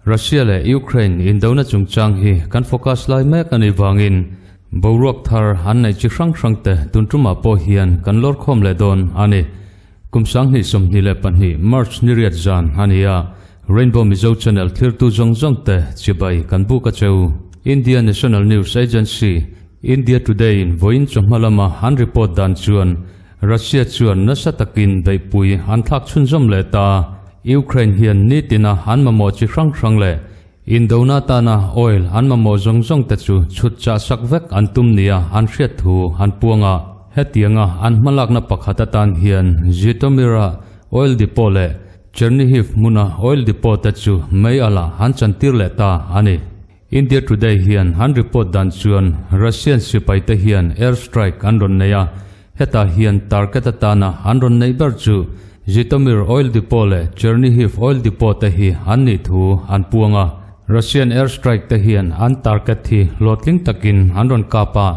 Russia leh Ukraine indona chungchang hi kan focus lai mek a nih vangin boruak thar an neih chi hrang hrang te tun tumah pawh hian kan lawr khawm leh dawn a ni. Kum 2022 March ni riat zan a ni a, Rainbow Mizo Channel thirtu zawng zawng te chibai kan buk a cheu. India National News Agency, India Today in vawiin chawhma lama an report dan chuan Russia chuan nasa takin beihpui an thlak chhunzawm leh ta. Ukraine hian nitina an mamawh chi hrang hrang leh indona tana oil an mamawh zawng zawng te chu chhut chah sak vek an tum nia an hriat thu an puang a. Hetianga an hmalakna pakhat atan hian Zhytomyr-a oil depot leh Chernihiv hmuna oil depot te chu mei ala an chantir leh ta a ni. India Today hian an report dan chuan Russian sipai te hian air strike an rawn nei a, hetah hian target atana an rawn neih ber chu Zhytomyr oil depot leh Chernihiv oil depot te hi an nih thu an puang a. Russian air strike te hian an target hi hlawhtling takin an rawn kap a,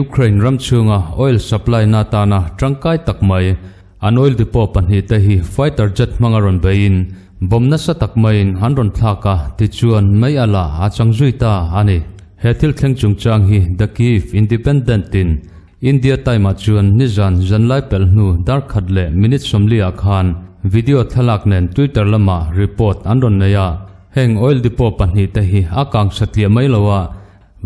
Ukraine ram chhunga oil supply na atana tangkai tak mai an oil depot pahnihte hi fighter jet hmanga rawn beiin bomb nasa tak maiin an rawn thlak a, tichuan mei a la a chang zui ta a ni. He thil thleng chungchang hi The Kyiv Independent in India Time ah chuan nizan zanlai pelh hnu dar khat leh minute 40 ah khan video thlalak nen Twitter lamah report an rawn nei a, heng oil depot pahnihte hi a kang satliah mai lo a,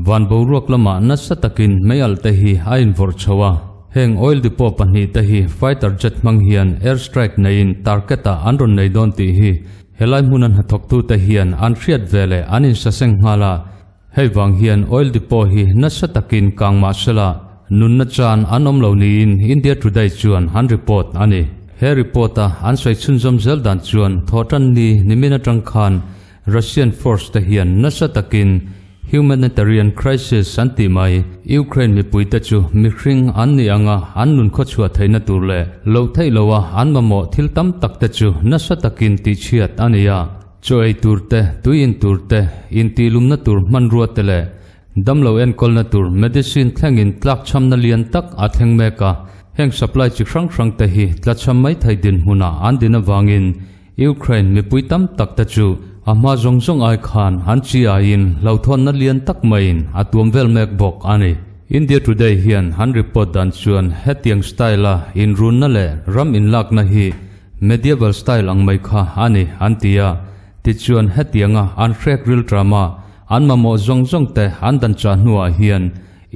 Van boruak lamah nasa takin meialh te hi a invawrh chho a, heng oil depot pahnihte hi fighter jet hmang hian air strike neiin target ah an rawn nei dawn tih hi helai hmuna hnathawktute hian an hriat ve leh an insaseng nghal a, hei vang hian oil depot hi nasa takin kang mah sela nunna chan an awm lo niin India Today chuan an report a ni. He report a an sawi chhunzawm zel dan chuan thawhtan ni nimin atang khan Russian force te hian nasa takin humanitarian crisis an tih mai. Ukraine mipuite chu mihring an nih anga an nun khawchhuah theihna tur leh loh theih loha an mamawh thil tam tak te chu nasa takin tihchhiat a ni a. Chaw ei tur te, tui in tur te, intihlumna tur hmanrua te leh damlo enkawlna tur medicine thlengin tlakchhamna lian tak a thleng mek a. Heng supply chi hrang hrang te hi tlachham mai thei dinhmunah an din avangin Ukraine mipui tam tak te chu a hma zawng zawng ai khan an chi aiin hlauhthawnna lian tak maiin a tuam vel mek bawk a ni. India Today hian an report dan chuan hetiang style-a inrunna leh ram inlakna hi medieval style ang mai kha a ni an ti a, tichuan hetianga an hrek rilṭama an mamawh zawng zawng te an dan chah hnuah hian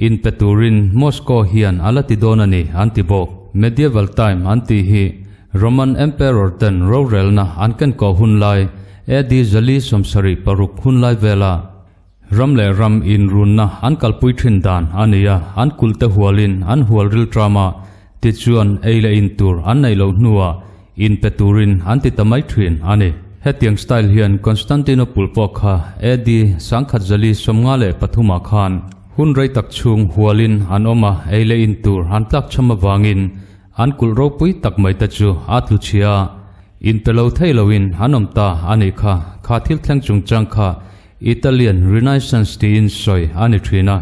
inpe turin Moscow hian a la ti dawn a ni an ti bawk. Medieval time an tih hi Roman Emperor ten rorelna an ken kawh hun lai AD 476 hun lai vela ram leh ram inrunna an kalpui thin dan a ni a, an kulte hualin an hual rilṭam a, tichuan ei leh in tur an neih loh hnuah inpe turin an ti ta mai thin a ni. Hetiang style hian Constantinople pawh kha AD 1153 ah khan hun rei tak chhung hualin an awm a, ei leh in tur an tlakchham avangin An kulh ropui tak mai te chu a tlu chhia a, inpe lo thei loin an awm ta a nih kha. Kha thil thleng chungchang kha Italian Renaissance tiin sawi a ni thin a,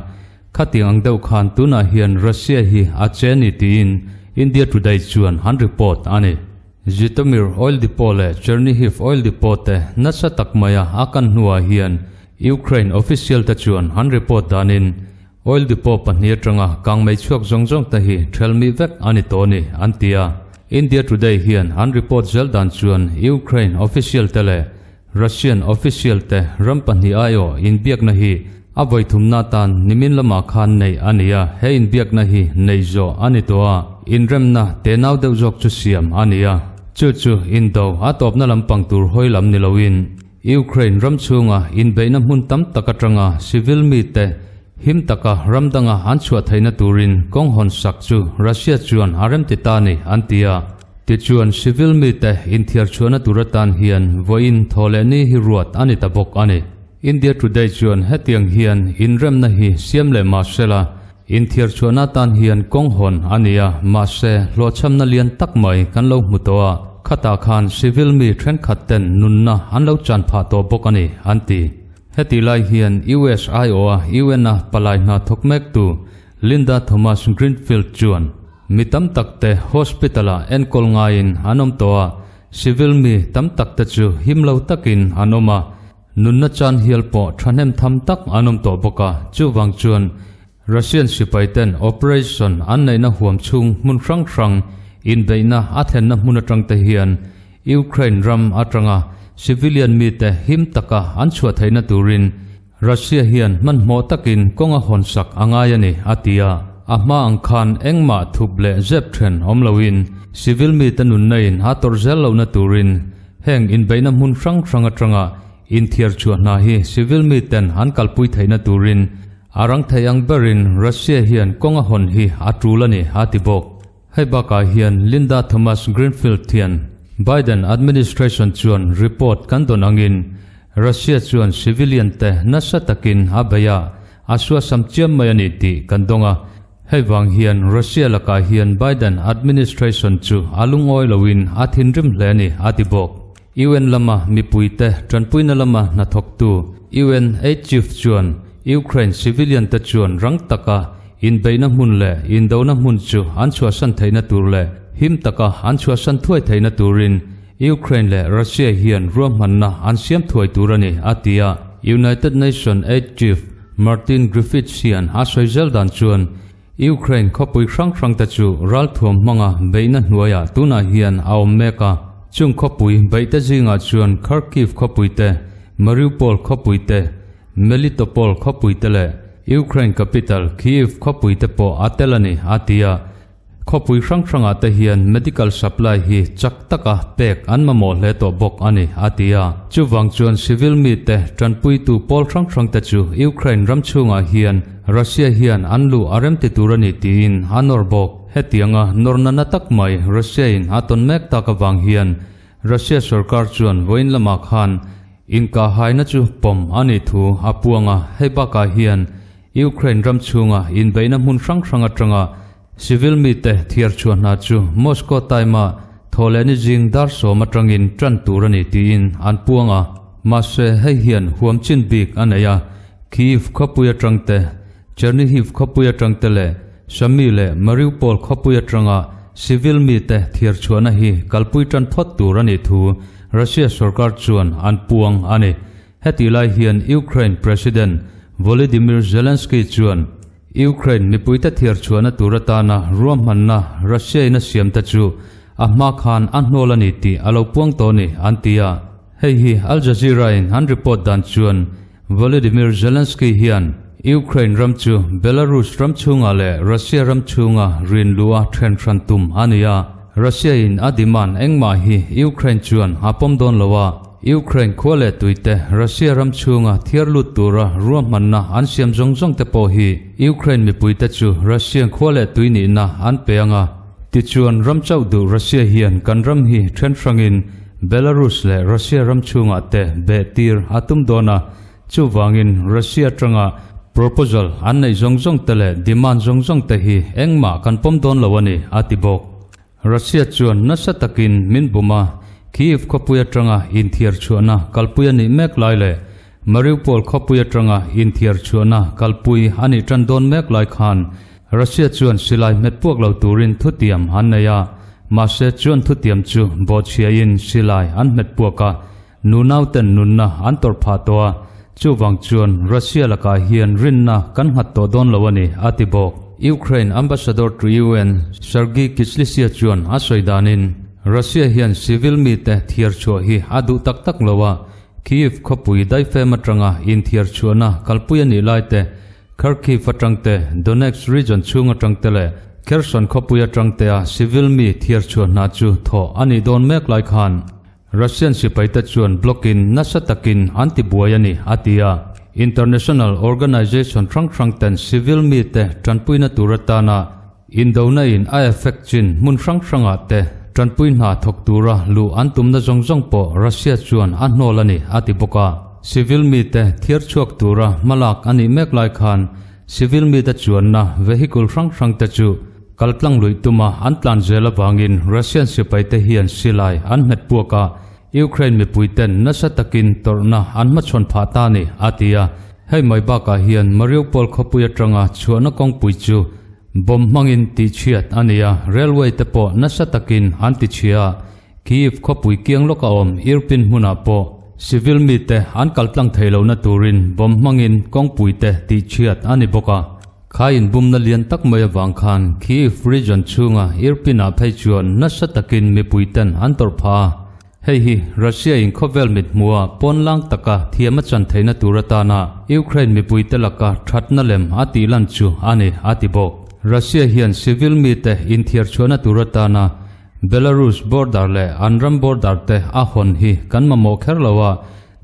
khatiang ang deuh khan tunah hian Russia hi a che ni tiin India Today chuan an report a ni. Zhytomyr Oil Depot leh Chernihiv Oil Depot te nasa tak maia a kan hnuah hian Ukraine official te chuan an report danin Oil depot pahnih atanga kangmei chhuak zawng zawng te hi thelmih vek a ni tawh a ni, an ti a. India Today hian an report zel dan chuan Ukraine official te leh Russian official te ram pahnih aiawh inbiakna hi a vawithumna atan nimin lamah khan neih a ni a, he inbiakna hi neih zawh a ni tawh a, inremna tenau deuh zawk chu siam a ni a. Chu chu indo a tawpna lampang tur hawi lam ni loin Ukraine ram chhunga inbeihna hmun tam tak atanga civil mite him taka ram danga an chhuah theihna turin kawng hawn sak chu Russia chuan a remti ta ni an ti a. Tichuan civil mite inthiar chhuahna tur atan hian vawiin thaw leh ni hi ruat a ni ta bawk a ni. India Today chuan hetiang hian inremna hi siam leh mahsela inthiar chhuahna atan hian kawng hawn a ni a, mahse hlawhchhamna lian tak mai kan lo hmu tawh a, khatah khan civil mi thenkhat ten nunna an lo chan phah tawh bawk a ni an ti. Heti lai hian US aiawha UN-a palai hna thawk mektu Linda Thomas-Greenfield chuan mi tam takte hospital-ah enkawl ngaiin an awm tawh a, civil mi tam takte chu him lo takin an awm a, nunna chan hial pawh thahnem tham tak an awm tawh bawk a, chuvang chuan Russian sipaiten operation an neihna huam chhung hmun hrang hrang inbeihna a thlenna hmun atangte hian Ukraine ram atanga civilian mite him taka an chhuah theihna turin Russia hian hmanhmawh takin kawng a hawnsak a ngai a ni, a ti a. A hma ang khan engmah thup leh zep then awm loin civil mite nunna-in a tawrh zel lohna turin heng inbeihna hmun hrang hrang atanga inthiar chhuah hna hi civil miten an kalpui theihna turin a rang thei ang berin Russia hian kawng a hawn hi a tul a ni, a ti bawk. Hei bakah hian Linda Thomas-Greenfield hian Biden administration chuan report kan dawn angin Russia chuan civilian te nasa takin a bei a, a suasam chiam mai a ni tih kan dawng a. Hei vang hian Russia lakah hian Biden administration chu a lungawi loin a thinrim hle a ni, a ti bawk. UN lama mipuite tanpuina lama hnathawktu UN aid chief chuan Ukraine civilian te chuan rang taka inbeihna hmun leh indona hmun chu an chhuahsan theihna tur leh him taka an chhuahsan thuai theihna turin Ukraine leh Russia hian ruahmanna an siam thuai tur a ni, a ti a. United Nation aid chief Martin Griffiths hian a sawi zel dan chuan Ukraine khawpui hrang hrangte chu ralthuam hmanga beihna hnuaiah tunah hian a awm mek a. Chung khawpui beihte zingah chuan Kharkiv khawpui te, Mariupol khawpui te, Melitopol khawpui te leh Ukraine capital Kyiv khawpui te pawh a tel a ni, a ti a. Khawpui hrang hrangah te hian medical supply hi chak taka pek an mamawh hle tawh bawk a ni, a ti a. Chuvang chuan civil mite tanpuitu pawl hrang hrangte chu Ukraine ram chhungah hian Russia hian an luh a remti tur a ni tiin a nawr bawk. Hetianga nawrna na tak mai Russia-in a tawn mek tak avang hian Russia sorkar chuan vawiin lamah khan inkahhaina chu pawm a nih thu a puang a. Hei bakah hian Ukraine ram chhunga inbeihna hmun hrang hrang atanga Civil mite thiar chhuah hna chu Moscow time-a thawhlehni zing dar sawm atangin tan tur a ni tiin an puang a. Mahse, hei hian huam chin bik a nei a, Kyiv khawpui atang te, Chernihiv khawpui atang te leh Sumy leh Mariupol khawpui atanga civil mite thiar chhuahna hi kalpui tan phawt tur a nih thu Russia sorkar chuan an puang a ni. Hetih lai hian Ukraine President Volodymyr Zelensky chuan Ukraine mipuite thiar chhuahna tur atana ruahmanna Russia-in a siamte chu a hma khan a hnawl a ni tih a lo puang tawh a ni, an ti a. Hei hi Al Jazeera-in an report dan chuan Volodymyr Zelensky hian Ukraine ram chu Belarus ram chhungah leh Russia ram chhunga rin luh a then hran tum a ni a. Russia-in a demand engmah hi Ukraine chuan a pawm dawn lo a. Ukraine khua leh tuite Russia ram chhunga thiar lut tura ruahmanna an siam zawng zawng te pawh hi Ukraine mipuite chu Russian khua leh tui nihna an pe ang a. Tichuan ram chauh duh Russia hian kan ram hi then hrangin Belarus leh Russia ram chhungah te beh tir a tum dawn a, chuvangin Russia atanga proposal an neih zawng zawng te leh demand zawng zawng te hi engmah kan pawm dawn lo a ni, a ti bawk. Russia chuan nasa takin min bum a, Kyiv khawpui atanga inthiar chhuahna kalpui a nih mek lai leh Mariupol khawpui atanga inthiar chhuahna kalpui a nih tan dawn mek lai khan Russia chuan silai hmet puak lo turin thutiam an nei a, mahse chuan thutiam chu bawhchhiain silai an hmet puak a, nunauten nunna an tawrh phah tawh a, chuvang chuan Russia lakah hian rinna kan nghat tawh dawn lo a ni, a ti bawk. Ukraine Ambassador to UN Sergiy Kyslytsya chuan a sawi danin Russia hian civil mite thiar chhuah hi a duh tak tak lo a, Kyiv khawpui daifem atanga inthiar chhuahna kalpui a nih lai te, Kharkiv atang te, Donetsk region chhung atang te leh Kherson khawpui atang tea civil mi thiar chhuah hna chu thawh a nih dawn mek lai khan Russian sipaite chuan block-in nasa takin an ti buai a ni, a ti a. International organization hrang hrang ten civil mite tanpuina tur atana indona in a effect chin hmun hrang hrangah te tanpui hna thawk tura luh an tumna zawng zawng pawh Russia chuan a hnawl a ni, a ti bawk a. Civil mite thiar chhuak tura hmalak a nih mek lai khan civil mite chuanna vehicle hrang hrang te chu Kaltlang luih tuma an tlan zel avangin Russian sipaite hian silai an hmet puak a, Ukraine mipuiten nasa takin tawrhna an hmachhawn phah ta a ni, a ti a. Hei mai bakah hian Mariupol khawpui atanga chhuahna kawngpui chu bomb hmangin tihchhiat a ni a, railway te pawh nasa takin an tichhia a. Kyiv khawpui kiang lawka awm Irpin hmunah pawh civil mite an kal tlang thei lohna turin bomb hmangin kawngpui te tihchhiat a ni bawk a. Kha inbumna lian tak mai avang khan Kyiv region chhunga Irpin-ah phei chuan nasa takin mipui ten an tawrh phah a. Hei hi Russia in khawvel mithmuha pawnlang taka thiam a chan theihna tur atana Ukraine mipuite laka thatna lem a tih lan chu a ni, a ti bawk. Russia hian civil mite inthiar chhuahna tur atana Belarus border leh an ram border te a hawn hi kan mamawh kher lo a,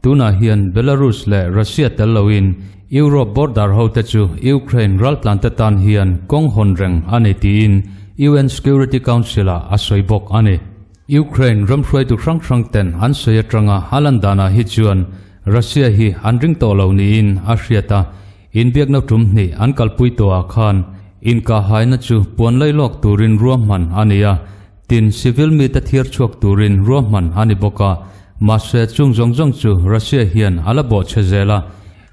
tunah hian Belarus leh Russia tel loin Europe border hote chu Ukraine raltlante tan hian kawng hawn reng a ni tiin UN Security Council-ah a sawi bawk a ni. Ukraine ram hruaitu hrang hrang ten an sawi atanga a lan danah hi chuan Russia hi an ring tawh lo niin a hriat a, inbiakna tum hnih an kalpui tawhah khan inkahhaina chu puan lai lawk turin ruahman a ni a, tin civil mite thiar chhuak turin ruahman a ni bawk a, mahse chung zawng zawng chu Russia hian a la bawhchhe zel a,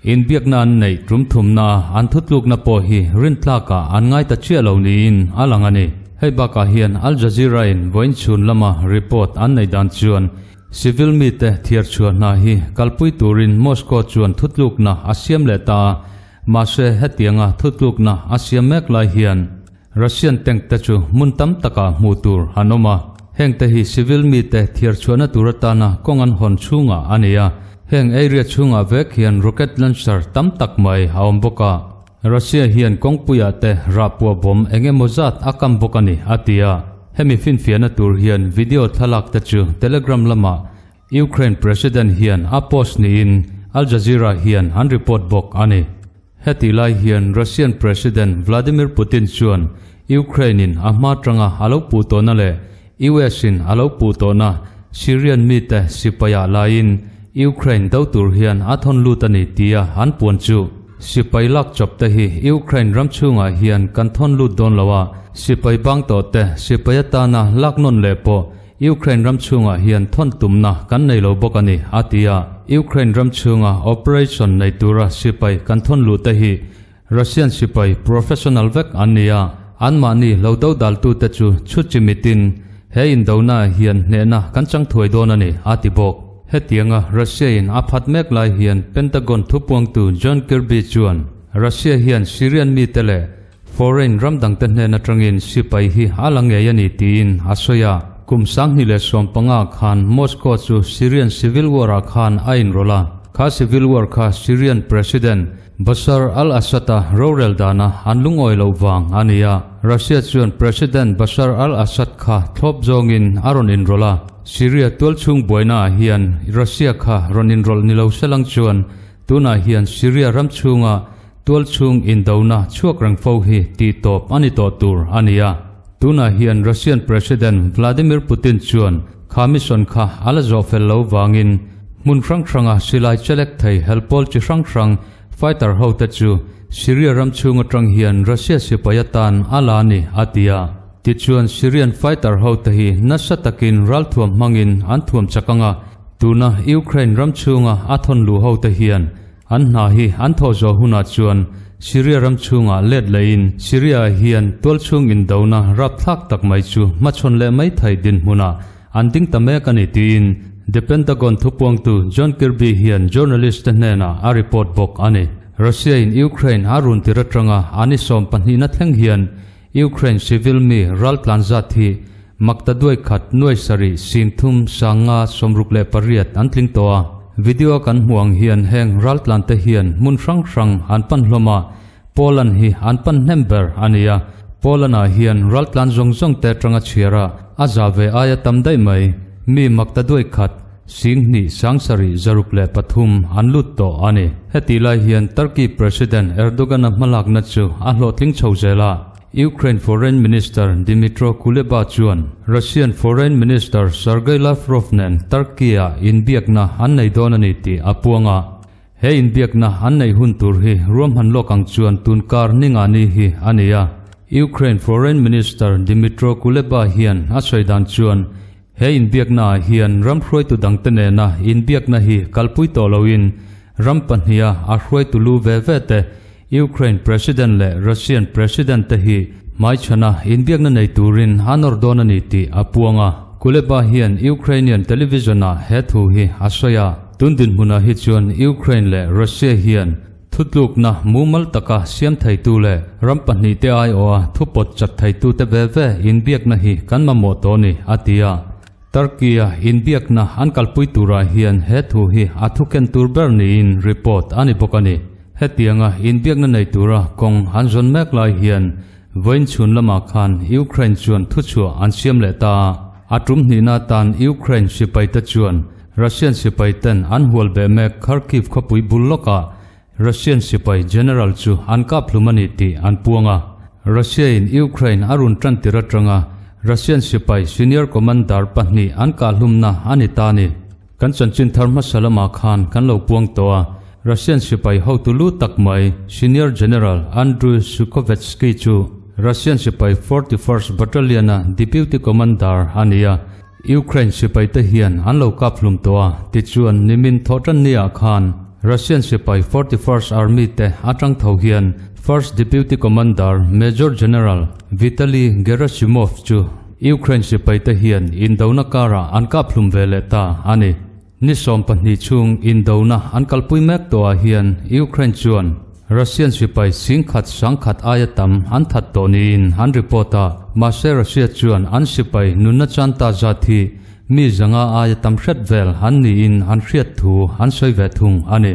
inbiakna an neih tum thumna a an thutlukna pawh hi rintlakah an ngai ta chiah lo niin a lang a ni. Hei bakah hian Al Jazeera in vawiin chhun lama report an nei dan chuan civil mite thiar chhuah hna hi kalpui turin Moscow chuan thutlukna a siam leh ta a, mahse hetianga thutlukna a siam mek lai hian Russian tank te chu hmun tam takah hmuh tur an awm a, heng te hi civil mite thiar chhuahna tur atana kawng an hawn chhungah a ni a, heng area chhungah vek hian rocket launcher tam tak mai a awm bawk a. Russia hian kawngpuiah te rahpuah bomb eng emaw zat a kam bawk a ni, a ti a. Hemi finfiahna tur hian video thlalak te chu Telegram lamah Ukraine President hian a post niin Al Jazeera hian an report bawk a ni. Hetih lai hian Russian President Vladimir Putin chuan Ukraine-in a hma tanga a lo puh tawhna leh US-in a lo puh tawhna Syrian mite sipaiah laiin Ukraine do tur hian a thawn lut a ni tia an puan chu sipai lak chawp te hi Ukraine ram chhungah hian kan thawn lut dawn lo a, sipai bang tawh te sipai atana lak nawn leh pawh Ukraine ram chhungah hian thawn tumna kan nei lo bawk a ni, a ti a. Ukraine ram chhunga operation nei tura sipai kan thawn luh te hi Russian sipai professional vek an ni a, anmahni lo do daltute chu chhut chimitin he indonaah hian hnehna kan chang thuai dawn a ni, a ti bawk. Hetianga Russia-in a phat mek lai hian Pentagon thupuangtu John Kirby chuan Russia hian Syrian mite leh Foreign ram dangte hnen atangin sipai hi a la ngei a ni tiin a sawi a. Kum 2015 khan Moscow chu Syrian civil war-ah khan a inrawlh a. Kha civil war kha Syrian President Bashar al-Assad-a rorel dana an lungawi loh vang a ni a. Russia chuan President Bashar al-Assad kha thlawp zawngin a rawn inrawlh a. Syria tualchhung buainaah hian Russia kha rawn inrawlh ni lo selang chuan tunah hian Syria ram chhunga Tualchhung indona chhuak reng fo hi tih tawp a ni tawh tur a ni a. Tunah hian Russian President Vladimir Putin chuan kha mission kha a la zawh fel lo vangin hmun hrang hranga silai chelek thei helpawl chi hrang hrang fighter ho te chu Syria ram chhung atang hian Russia sipai atan a la a ni a ti a. Tichuan Syrian fighter ho te hi nasa takin ralthuam hmangin an thuam chak anga tuna Ukraine ram chhunga a thawn luh ho te hian An hna hi an thawh zawh hunah chuan Syria ram chhungah let lehin Syria-ah hian tualchhung indona rapthlak tak mai chu hmachhawn leh mai thei dinhmunah an ding ta mek a ni tiin The Pentagon thupuangtu John Kirby hian journalist te hnenah a report bawk a ni. Russia-in Ukraine a run tir atanga an i sawm pahnihna thleng hian Ukraine civil mi raltlan zat hi makta duai khat nuai sarih sin thum sanga 68 an tling tawh a. Video a kan hmuh ang hian heng raltlan te hian hmun hrang hrang an pan hlawm a, Poland hi an pan hnem ber a ni a. Poland ah hian raltlan zawng zawng te atanga chhiar a, a za ve aia tam daih mai. Mi makta duai khat sing hnih sang sarih 603 an lut tawh a ni. Hetih lai hian Turkey President Erdogan-a hmalakna chu a hlawhtling chho zel a. Ukraine Foreign Minister Dmytro Kuleba chuan Russian Foreign Minister Sergei Lavrov nen Turkey-ah inbiakna an nei dawn a ni tih a puang a. He inbiakna an neih hun tur hi ruahman lawk ang chuan tunkar ninga ni hi a ni a. Ukraine Foreign Minister Dmytro Kuleba hian a sawi dan chuan. He inbiaknaah hian ram hruaitu dangte nena inbiakna hi kalpui tawh loin ram pahniha a hruaitu lu ve ve te, Ukraine President leh Russian President te hi hmaichhana inbiakna nei turin a nawr dawn a ni tih a puang a. Kuleba hian Ukrainian television-ah he thu hi a sawi a. Tun dinhmunah hi chuan Ukraine leh Russia hian Thutlukna mumal taka siam theitu leh ram pahnihte aiawha thu pawt chat theitute ve ve inbiakna hi kan mamawh tawh a ni, a ti a. Turkey-a inbiakna an kalpui turah hian he thu hi a thu ken tur ber niin report a ni bawk a ni. Hetianga inbiakna nei tura kawng an zawn mek lai hian vawiin chhun lamah khan Ukraine chuan thuchhuah an siam leh ta a. A tum hnihna atan Ukraine sipaite chuan Russian sipai ten an hual beh mek Kharkiv khawpui bul lawkah Russian sipai General chu an kap hlum a ni tih an puang a. Russia in Ukraine a run tan tir atanga Russian sipai senior commander pahnih an kah hlumna a ni ta a ni. Kan chanchin thar hmasa lamah khan kan lo puang tawh a, Russian sipai hotu lu tak mai Senior General Andriy Sukhovetsky chu Russian sipai 41st Battalion-a Deputy Commander a ni a. Ukraine sipaite hian an lo kap hlum tawh a, tichuan nimin thawhtan niah khan Russian sipai 41st Army te atang tho hian First Deputy Commander Major General Vitaly Gerasimov chu Ukraine sipaite hian indona karah an kap hlum ve leh ta a ni. Ni 12 chhung indona an kalpui mek tawhah hian Ukraine chuan Russian sipai 10,000 10,000 aia tam an that tawh niin an report a, mahse Russia chuan an sipai nunna chan ta zat hi mi 500 aia tam hret vel an niin an hriat thu an sawi ve thung a ni.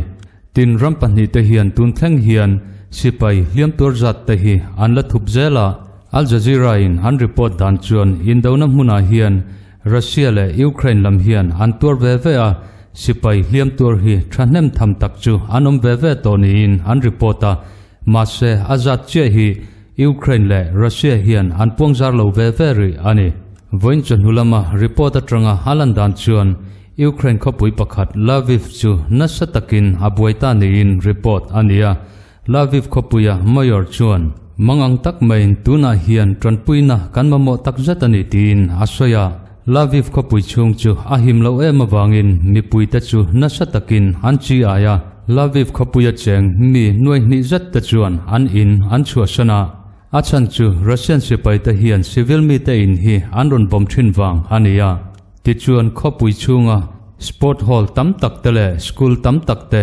Tin, ram pahnih te hian tun thleng hian sipai hliam tuar zat te hi an la thup zel a, Al Jazeera in an report dan chuan indona hmunah hian Russia leh Ukraine lam hian an tuar ve ve a, sipai hliam tuar hi thahnem tham tak chu an awm ve ve tawh niin an report a, mahse a zat chiah hi Ukraine leh Russia hian an puangzar lo ve ve rih a ni. Vawiin chawhnu lama report atanga a lan dan chuan Ukraine khawpui pakhat Lviv chu nasa takin a buai ta niin report a ni a, Lviv khawpuia Mayor chuan mangang tak maiin tunah hian tanpuina kan mamawh tak zet a ni tiin a sawi a. Lviv khawpui chhung chu a him loh em avangin mipuite chu nasa takin an chi ai a. Lviv khawpuia cheng mi nuai hnih zet te chuan an in an chhuahsan a. A chhan chu Russian sipaite hian civil mite in hi an rawn bawm thin vang a ni a. Tichuan khawpui chhunga sport hall tam tak te leh school tam tak te,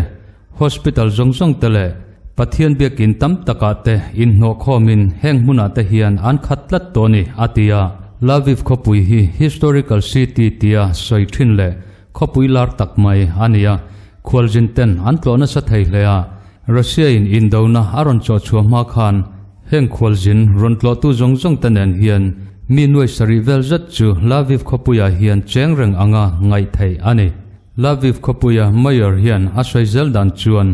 Hospital zawng zawng te leh Pathian biakin tam takah te inhnawh khawmin heng hmunah te hian an khat tlat tawh a ni, a ti a. Lviv khawpui hi historical city tia sawi thin leh khawpui lar tak mai a ni a, khualzin ten an tlawh nasa thei hle a. Russia in indona a rawn chawh chhuah hma khan heng khualzin rawn tlawhtu zawng zawng te nen hian mi nuai sarih vel zet chu Lviv khawpuiah hian cheng reng anga ngaih theih a ni. Lviv khawpuia Mayor hian a sawi zel dan chuan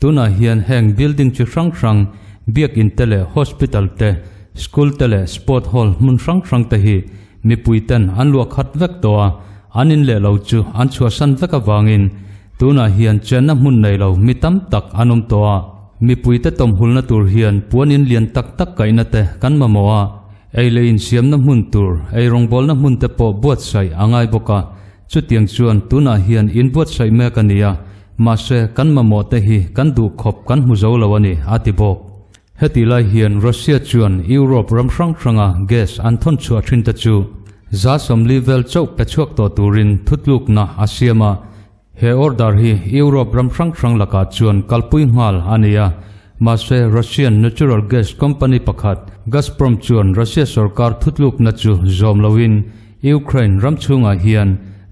tunah hian heng building chi hrang hrang, biakin te leh hospital te, school te leh sport hall hmun hrang hrang te hi mipui ten an luah khat vek tawh a, an in leh lo chu an chhuahsan vek avangin tunah hian chenna hmun nei lo mi tam tak an awm tawh a. Mipui te tawmhulna tur hian puan in lian tak tak kaihna te kan mamawh a, ei leh insiamna hmun tur, ei rawngbawlna hmun te pawh buatsaih a ngai bawk a. Chutiang chuan tunah hian inbuatsaih mek a ni a, mahse kan mamawh te hi kan duh khawp kan hmu zo lo a ni, a ti bawk. Hetih lai hian Russia chuan Europe ram hrang hranga gas an thawn chhuah thin te chu 40% vel chauh pe chhuak tawh turin thutlukna a siam a. He order hi Europe ram hrang hrang lakah chuan kalpui nghal a ni a, mahse Russian natural gas company pakhat Gazprom chuan Russia sorkar thutlukna chu zawm loin Ukraine ram chhungah hian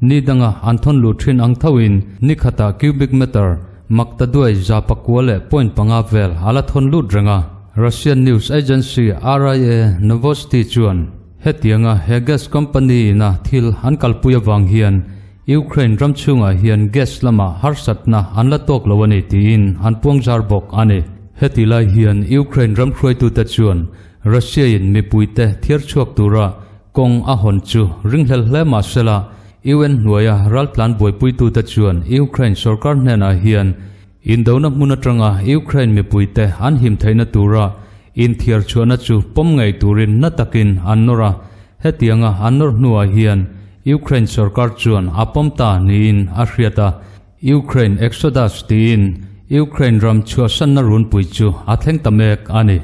ni danga an thawn luh thin ang thoin ni khatah cubic meter makta duai 9.5 vel a la thawn lut reng a. Russian news agency RIA Novosti chuan hetianga he gas company ina thil an kalpui avang hian Ukraine ram chhungah hian gas lamah harsatna an la tawk lo a ni tiin an puangzar bawk a ni. Heti lai hian Ukraine ram hruaitute chuan Russia in mipuite thiar chhuak tura Kawng a hawn chu ringhlel hle mah sela, UN hnuaia raltlan buaipuitute chuan Ukraine sorkar hnenah hian indona hmun atanga Ukraine mipuite an him theihna tura inthiar chhuahna chu pawm ngei turin na takin an nawr a. Hetianga an nawr hnuah hian Ukraine sorkar chuan a pawm ta niin a hriat a, Ukraine Exodus tiin Ukraine ram chhuahsanna runpui chu a thleng ta mek a ni.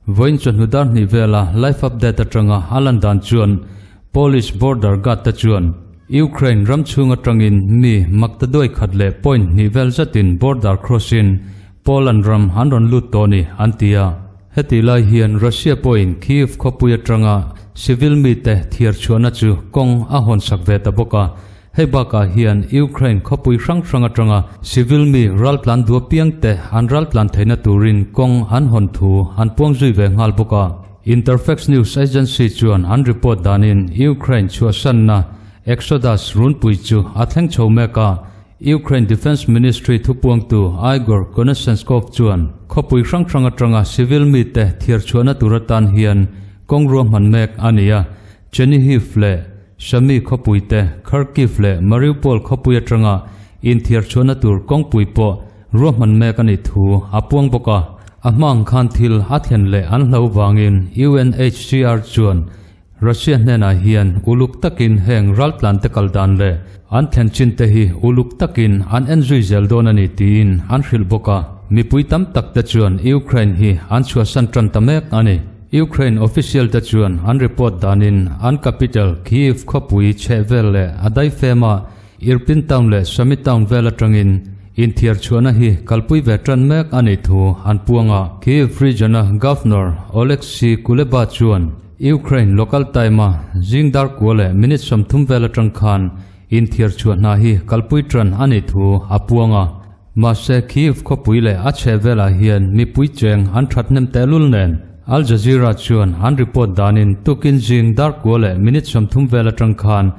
Vawiin chawhnu dar hnih vela live update atanga a lan dan chuan Polish border guard te chuan Ukraine ram chhung atangin mi maktaduai khat leh point hnih vel zatin border cross in Poland ram an rawn lut tawh a ni an ti a. Hetih lai hian Russia pawhin Kyiv khawpui atanga civil mite thiar chhuahna chu kawng a hawnsak ve ta bawk a. Hei bakah hian Ukraine khawpui hrang hrang atanga civil mi raltlan dua piangte an raltlan theihna turin kawng an hawn thu an puang zui ve nghal bawk a. Interfax news agency chuan an report danin Ukraine chhuahsanna Exodus runpui chu a thleng chho mek a. Ukraine Defence Ministry thupuangtu Igor Konashenkov chuan khawpui hrang hrang atanga civil mite thiar chhuahna tur atan hian kawng ruahman mek a ni a. Chernihiv leh Sumy khawpui te, Kharkiv leh Mariupol khawpui atanga inthiar chhuahna tur kawngpui pawh ruahman mek a nih thu a puang bawk a. A hma ang khan thil a thlen leh an hlo vangin UNHCR chuan Russia hnenah hian uluk takin heng raltlan te kal dan leh an thlen chin te hi uluk takin an en zui zel dawn a ni tiin an hrilh bawk a. Mipui tam tak te chuan Ukraine hi an chhuahsan tan ta mek a ni. Ukraine official te chuan an report danin an capital Kyiv khawpui chhehvel leh a daifema Irpin town leh Sumy town vel atangin inthiar chhuahna hi kalpui ve tan mek a nih thu an puang a. Kyiv region-a Governor Oleksiy Kuleba chuan Ukraine local time-a zing dar kua leh minute 30 vel atang khan inthiar chhuah hna hi kalpui tan a nih thu a puang a. Mahse Kyiv khawpui leh a chhehvelah hian mipui cheng an thathnem tehlul nen Al Jazeera chuan an report danin tukin zing dar kua leh minute 30 vel atang khan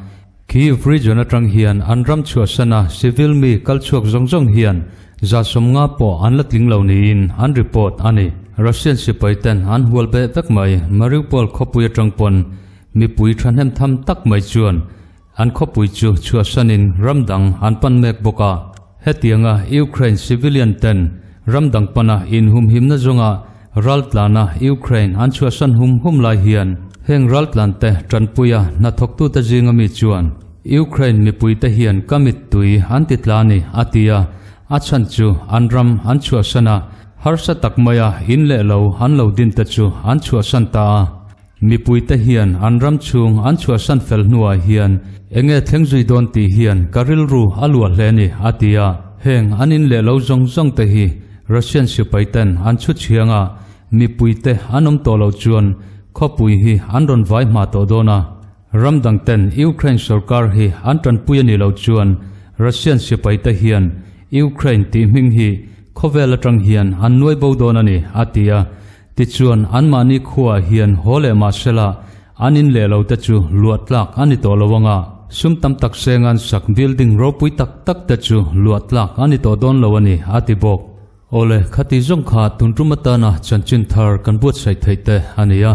Kyiv region atang hian an ram chhuahsana civil mi kal chhuak zawng zawng hian 150 pawh an la tling lo niin an report a ni. Russian sipai ten an hual beh vek mai Mariupol khawpui atang pawn mipui thahnem tham tak mai chuan an khawpui chu chhuahsanin ramdang an pan mek bawk a. Hetianga Ukraine civilian ten ramdang pana inhumhimna zawnga raltlana Ukraine an chhuahsan hum hum lai hian heng raltlan te tanpuia hnathawktu te zinga mi chuan Ukraine mipui te hian kamit tui an ti tlani a ti a, a chhan chu an ram an chhuahsana harsa tak maia in leh lo an lo din te chu an chhuahsan ta a. Mipui te hian an ram chhung an chhuahsan fel hnuah hian enge thleng zui dawn tih hian ka rilru a luah hle ni a ti a. Heng an in leh lo zawng zawng te hi Russian sipai ten an chhu chhiang a, mipui te an awm tawh lo chuan khawpui hi an rawn vai hma tawh dawn a. Ramdang ten Ukraine sorkar hi an tanpui a nih loh chuan Russian sipai te hian Ukraine tih hming hi khawvel atang hian an nuai bo dawn a ni a ti a. Tichuan anmahni khuaah hian haw leh mahsela an in leh lo te chu luah tlak a ni tawh lo anga, sum tam tak seng an sak building ropui tak tak te chu luah tlak a ni tawh dawn lo a ni a ti bawk. Awle, khati zawng kha tun tum atana chanchin thar kan buatsaih theih te a ni a.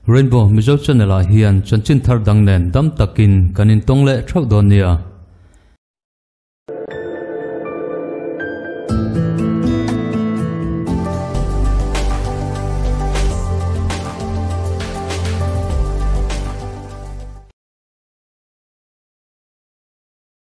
Rainbow Mizo Channel ah hian chanchin thar dang nen dam takin kan intawng leh theuh dawn nia.